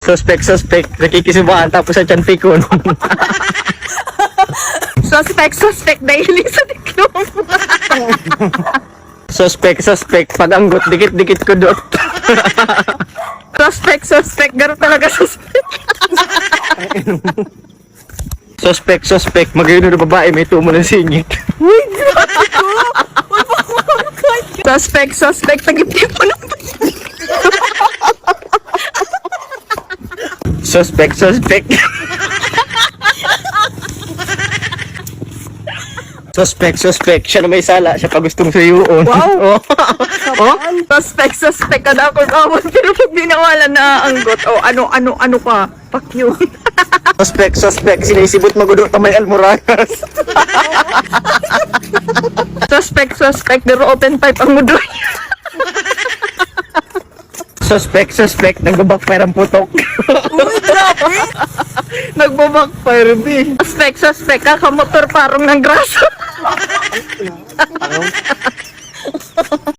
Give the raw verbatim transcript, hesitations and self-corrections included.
Suspek, suspek. Nakikisubahan tapos sa tiyan tikon. Suspek, suspek. Dahil sa diklom. Suspek, suspek. Pag-anggot, dikit-dikit kudot. Suspek, suspek. Garo talaga suspek. Suspek, suspek. Magayuno na babae, may tumo ng singit. Suspek, suspek. Tagip-tip mo lang. Suspek, suspek. Suspek, suspek. Siya na may sala. Siya pa gustong suyuon. Wow. Oh. Oh? Suspek, suspek. Kada akong awal. Pero pag binawalan na anggot. O ano, ano, ano ka? Pakyo. Suspek, suspek. Sinisibot magudo na may almoranas. Suspek, suspek. Pero open pipe ang mudoy. Suspek, suspek. Nagbabackfire ang putok. Uy, grabe. Nagbabackfire, bi. Suspek, suspek. Kakamotor parong ng grasa.